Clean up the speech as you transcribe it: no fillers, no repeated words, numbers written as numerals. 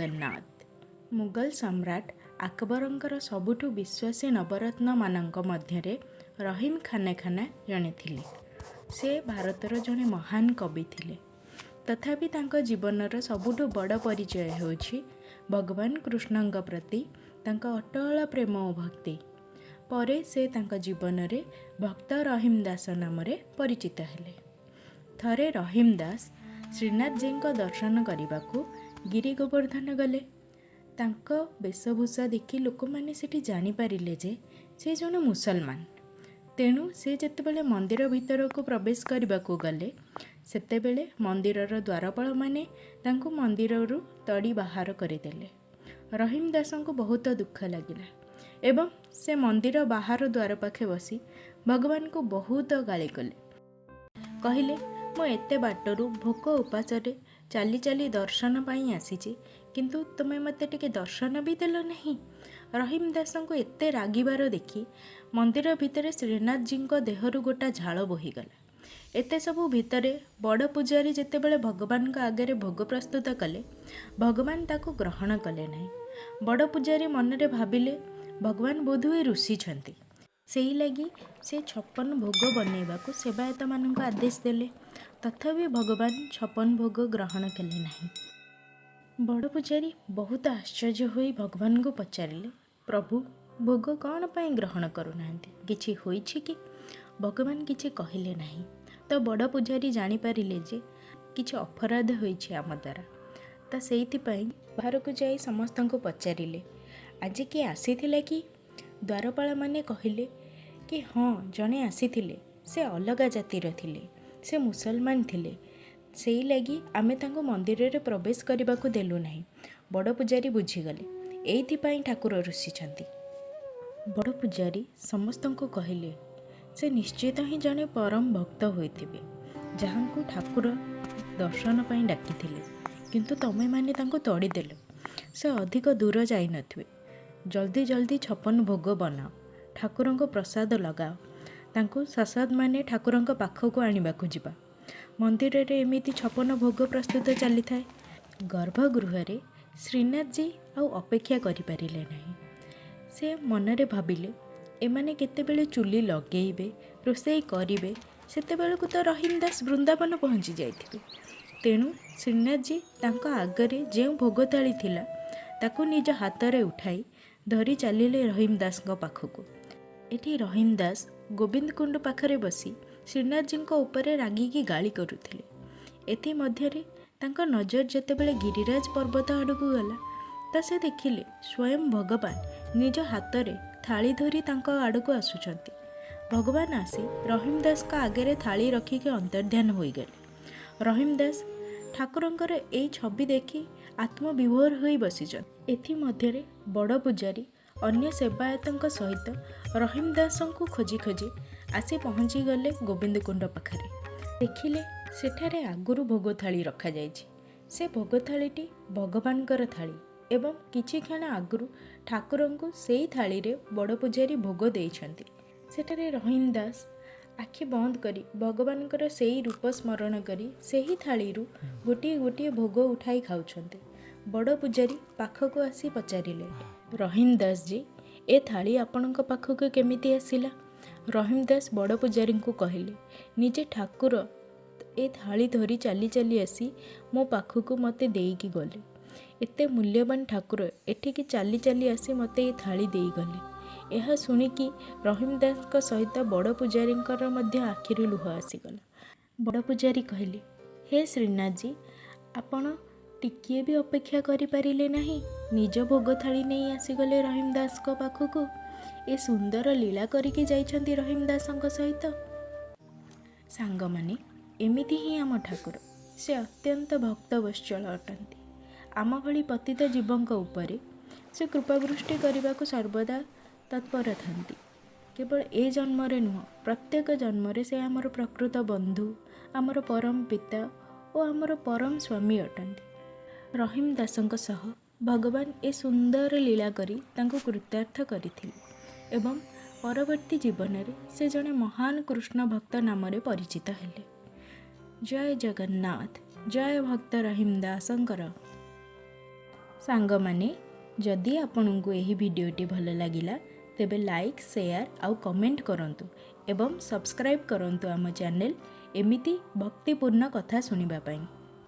ଜଗନ୍ନାଥ। ମୁଗଲ ସମ୍ରାଟ ଆକବରଙ୍କର ସବୁଠୁ ବିଶ୍ୱାସୀ ନବରତ୍ନମାନଙ୍କ ମଧ୍ୟରେ ରହିମ ଖାନେଖାନା ଜଣେ ଥିଲେ। ସେ ଭାରତର ଜଣେ ମହାନ କବି ଥିଲେ। ତଥାପି ତାଙ୍କ ଜୀବନର ସବୁଠୁ ବଡ଼ ପରିଚୟ ହେଉଛି ଭଗବାନ କୃଷ୍ଣଙ୍କ ପ୍ରତି ତାଙ୍କ ଅଟଳ ପ୍ରେମ ଓ ଭକ୍ତି। ପରେ ସେ ତାଙ୍କ ଜୀବନରେ ଭକ୍ତ ରହିମ ଦାସ ନାମରେ ପରିଚିତ ହେଲେ। ଥରେ ରହିମ ଦାସ ଶ୍ରୀନାଥଜୀଙ୍କ ଦର୍ଶନ କରିବାକୁ ଗିରି ଗୋବର୍ଦ୍ଧନ ଗଲେ। ତାଙ୍କ ବେଶଭୂଷା ଦେଖି ଲୋକମାନେ ସେଠି ଜାଣିପାରିଲେ ଯେ ସେ ଜଣେ ମୁସଲମାନ। ତେଣୁ ସେ ଯେତେବେଳେ ମନ୍ଦିର ଭିତରକୁ ପ୍ରବେଶ କରିବାକୁ ଗଲେ, ସେତେବେଳେ ମନ୍ଦିରର ଦ୍ୱାରପାଳମାନେ ତାଙ୍କୁ ମନ୍ଦିରରୁ ତଡ଼ି ବାହାର କରିଦେଲେ। ରହିମ ଦାସଙ୍କୁ ବହୁତ ଦୁଃଖ ଲାଗିଲା ଏବଂ ସେ ମନ୍ଦିର ବାହାର ଦ୍ୱାର ପାଖେ ବସି ଭଗବାନଙ୍କୁ ବହୁତ ଗାଳି କଲେ। କହିଲେ, ମୁଁ ଏତେ ବାଟରୁ ଭୋକ ଉପାସରେ ଚାଲି ଚାଲି ଦର୍ଶନ ପାଇଁ ଆସିଛି, କିନ୍ତୁ ତୁମେ ମୋତେ ଟିକେ ଦର୍ଶନ ବି ଦେଲ ନାହିଁ। ରହିମ ଦାସଙ୍କୁ ଏତେ ରାଗିବାର ଦେଖି ମନ୍ଦିର ଭିତରେ ଶ୍ରୀନାଥଜୀଙ୍କ ଦେହରୁ ଗୋଟା ଝାଳ ବୋହିଗଲା। ଏତେ ସବୁ ଭିତରେ ବଡ଼ ପୂଜାରୀ ଯେତେବେଳେ ଭଗବାନଙ୍କ ଆଗରେ ଭୋଗ ପ୍ରସ୍ତୁତ କଲେ, ଭଗବାନ ତାକୁ ଗ୍ରହଣ କଲେ ନାହିଁ। ବଡ଼ ପୂଜାରୀ ମନରେ ଭାବିଲେ, ଭଗବାନ ବୋଧହୁଏ ରୁଷିଛନ୍ତି। ସେଇ ଲାଗି ସେ 56 ଭୋଗ ବନେଇବାକୁ ସେବାୟତମାନଙ୍କୁ ଆଦେଶ ଦେଲେ। ତଥାପି ଭଗବାନ 56 ଭୋଗ ଗ୍ରହଣ କଲେ ନାହିଁ। ବଡ଼ ପୂଜାରୀ ବହୁତ ଆଶ୍ଚର୍ଯ୍ୟ ହୋଇ ଭଗବାନଙ୍କୁ ପଚାରିଲେ, ପ୍ରଭୁ, ଭୋଗ କ'ଣ ପାଇଁ ଗ୍ରହଣ କରୁନାହାନ୍ତି? କିଛି ହୋଇଛି କି? ଭଗବାନ କିଛି କହିଲେ ନାହିଁ। ତ ବଡ଼ ପୂଜାରୀ ଜାଣିପାରିଲେ ଯେ କିଛି ଅପରାଧ ହୋଇଛି ଆମ ଦ୍ୱାରା। ତ ସେଇଥିପାଇଁ ବାହାରକୁ ଯାଇ ସମସ୍ତଙ୍କୁ ପଚାରିଲେ, ଆଜି କିଏ ଆସିଥିଲା କି? ଦ୍ୱାରପାଳମାନେ କହିଲେ କି ହଁ, ଜଣେ ଆସିଥିଲେ। ସେ ଅଲଗା ଜାତିର ଥିଲେ, ସେ ମୁସଲମାନ ଥିଲେ। ସେଇ ଲାଗି ଆମେ ତାଙ୍କୁ ମନ୍ଦିରରେ ପ୍ରବେଶ କରିବାକୁ ଦେଲୁ ନାହିଁ। ବଡ଼ ପୂଜାରୀ ବୁଝିଗଲେ, ଏଇଥିପାଇଁ ଠାକୁର ରୁଷିଛନ୍ତି। ବଡ଼ ପୂଜାରୀ ସମସ୍ତଙ୍କୁ କହିଲେ, ସେ ନିଶ୍ଚିତ ହିଁ ଜଣେ ପରମ ଭକ୍ତ ହୋଇଥିବେ, ଯାହାଙ୍କୁ ଠାକୁର ଦର୍ଶନ ପାଇଁ ଡାକିଥିଲେ, କିନ୍ତୁ ତମେମାନେ ତାଙ୍କୁ ତଡ଼ିଦେଲ। ସେ ଅଧିକ ଦୂର ଯାଇନଥିବେ। ଜଲ୍ଦି ଜଲ୍ଦି 56 ଭୋଗ ବନାଅ, ଠାକୁରଙ୍କୁ ପ୍ରସାଦ ଲଗାଅ। ତାଙ୍କୁ ସସଦମାନେ ଠାକୁରଙ୍କ ପାଖକୁ ଆଣିବାକୁ ଯିବା। ମନ୍ଦିରରେ ଏମିତି 56 ଭୋଗ ପ୍ରସ୍ତୁତ ଚାଲିଥାଏ। ଗର୍ଭଗୃହରେ ଶ୍ରୀନାଥଜୀ ଆଉ ଅପେକ୍ଷା କରିପାରିଲେ ନାହିଁ। ସେ ମନରେ ଭାବିଲେ, ଏମାନେ କେତେବେଳେ ଚୁଲି ଲଗେଇବେ, ରୋଷେଇ କରିବେ, ସେତେବେଳକୁ ତ ରହିମ ଦାସ ବୃନ୍ଦାବନ ପହଞ୍ଚି ଯାଇଥିବେ। ତେଣୁ ଶ୍ରୀନାଥଜୀ ତାଙ୍କ ଆଗରେ ଯେଉଁ ଭୋଗ ଥାଳି ଥିଲା, ତାକୁ ନିଜ ହାତରେ ଉଠାଇ ଧରି ଚାଲିଲେ ରହିମ ଦାସଙ୍କ ପାଖକୁ। ଏଠି ରହିମ ଦାସ ଗୋବିନ୍ଦକୁଣ୍ଡ ପାଖରେ ବସି ଶ୍ରୀନାଥଜୀଙ୍କ ଉପରେ ରାଗିକି ଗାଳି କରୁଥିଲେ। ଏଥିମଧ୍ୟରେ ତାଙ୍କ ନଜର ଯେତେବେଳେ ଗିରିରାଜ ପର୍ବତ ଆଡ଼କୁ ଗଲା, ତ ସେ ଦେଖିଲେ ସ୍ୱୟଂ ଭଗବାନ ନିଜ ହାତରେ ଥାଳି ଧରି ତାଙ୍କ ଆଡ଼କୁ ଆସୁଛନ୍ତି। ଭଗବାନ ଆସି ରହିମ ଦାସଙ୍କ ଆଗରେ ଥାଳି ରଖିକି ଅନ୍ତର୍ଧ୍ୟାନ ହୋଇଗଲେ। ରହିମ ଦାସ ଠାକୁରଙ୍କର ଏଇ ଛବି ଦେଖି ଆତ୍ମବିଭୋର ହୋଇ ବସିଛନ୍ତି। ଏଥିମଧ୍ୟରେ ବଡ଼ ପୂଜାରୀ ଅନ୍ୟ ସେବାୟତଙ୍କ ସହିତ ରହିମ ଦାସଙ୍କୁ ଖୋଜି ଖୋଜି ଆସି ପହଞ୍ଚିଗଲେ ଗୋବିନ୍ଦକୁଣ୍ଡ ପାଖରେ। ଦେଖିଲେ ସେଠାରେ ଆଗରୁ ଭୋଗ ଥାଳି ରଖାଯାଇଛି। ସେ ଭୋଗ ଥାଳିଟି ଭଗବାନଙ୍କର ଥାଳି ଏବଂ କିଛି କ୍ଷଣ ଆଗରୁ ଠାକୁରଙ୍କୁ ସେଇ ଥାଳିରେ ବଡ଼ ପୂଜାରୀ ଭୋଗ ଦେଇଛନ୍ତି। ସେଠାରେ ରହିମ ଦାସ ଆଖି ବନ୍ଦ କରି ଭଗବାନଙ୍କର ସେଇ ରୂପ ସ୍ମରଣ କରି ସେହି ଥାଳିରୁ ଗୋଟିଏ ଗୋଟିଏ ଭୋଗ ଉଠାଇ ଖାଉଛନ୍ତି। ବଡ଼ ପୂଜାରୀ ପାଖକୁ ଆସି ପଚାରିଲେ, ରହିମ ଦାସଜୀ, ଏ ଥାଳି ଆପଣଙ୍କ ପାଖକୁ କେମିତି ଆସିଲା? ରହିମ ଦାସ ବଡ଼ ପୂଜାରୀଙ୍କୁ କହିଲେ, ନିଜେ ଠାକୁର ଏ ଥାଳି ଧରି ଚାଲି ଚାଲି ଆସି ମୋ ପାଖକୁ ମୋତେ ଦେଇକି ଗଲେ। ଏତେ ମୂଲ୍ୟବାନ ଠାକୁର ଏଠିକି ଚାଲି ଚାଲି ଆସି ମୋତେ ଏ ଥାଳି ଦେଇଗଲେ। ଏହା ଶୁଣିକି ରହିମ ଦାସଙ୍କ ସହିତ ବଡ଼ ପୂଜାରୀଙ୍କର ମଧ୍ୟ ଆଖିରୁ ଲୁହ ଆସିଗଲା। ବଡ଼ ପୂଜାରୀ କହିଲେ, ହେ ଶ୍ରୀନାଥଜୀ, ଆପଣ ଟିକିଏ ବି ଅପେକ୍ଷା କରିପାରିଲେ ନାହିଁ? ନିଜ ଭୋଗ ଥାଳି ନେଇ ଆସିଗଲେ ରହିମ ଦାସଙ୍କ ପାଖକୁ। ଏ ସୁନ୍ଦର ଲୀଳା କରିକି ଯାଇଛନ୍ତି ରହିମ ଦାସଙ୍କ ସହିତ। ସାଙ୍ଗମାନେ, ଏମିତି ହିଁ ଆମ ଠାକୁର। ସେ ଅତ୍ୟନ୍ତ ଭକ୍ତବତ୍ସଳ ଅଟନ୍ତି। ଆମ ଭଳି ପତିତ ଜୀବଙ୍କ ଉପରେ ସେ କୃପାବୃଷ୍ଟି କରିବାକୁ ସର୍ବଦା ତତ୍ପର ଥାନ୍ତି। କେବଳ ଏ ଜନ୍ମରେ ନୁହଁ, ପ୍ରତ୍ୟେକ ଜନ୍ମରେ ସେ ଆମର ପ୍ରକୃତ ବନ୍ଧୁ, ଆମର ପରମ ପିତା ଓ ଆମର ପରମ ସ୍ୱାମୀ ଅଟନ୍ତି। ରହିମ ଦାସଙ୍କ ସହ ଭଗବାନ ଏ ସୁନ୍ଦର ଲୀଳା କରି ତାଙ୍କୁ କୃତାର୍ଥ କରିଥିଲେ ଏବଂ ପରବର୍ତ୍ତୀ ଜୀବନରେ ସେ ଜଣେ ମହାନ କୃଷ୍ଣ ଭକ୍ତ ନାମରେ ପରିଚିତ ହେଲେ। ଜୟ ଜଗନ୍ନାଥ, ଜୟ ଭକ୍ତ ରହିମ ଦାସଙ୍କର। ସାଙ୍ଗମାନେ, ଯଦି ଆପଣଙ୍କୁ ଏହି ଭିଡ଼ିଓଟି ଭଲ ଲାଗିଲା, ତେବେ ଲାଇକ୍, ସେୟାର ଆଉ କମେଣ୍ଟ କରନ୍ତୁ ଏବଂ ସବସ୍କ୍ରାଇବ୍ କରନ୍ତୁ ଆମ ଚ୍ୟାନେଲ୍ ଏମିତି ଭକ୍ତିପୂର୍ଣ୍ଣ କଥା ଶୁଣିବା ପାଇଁ।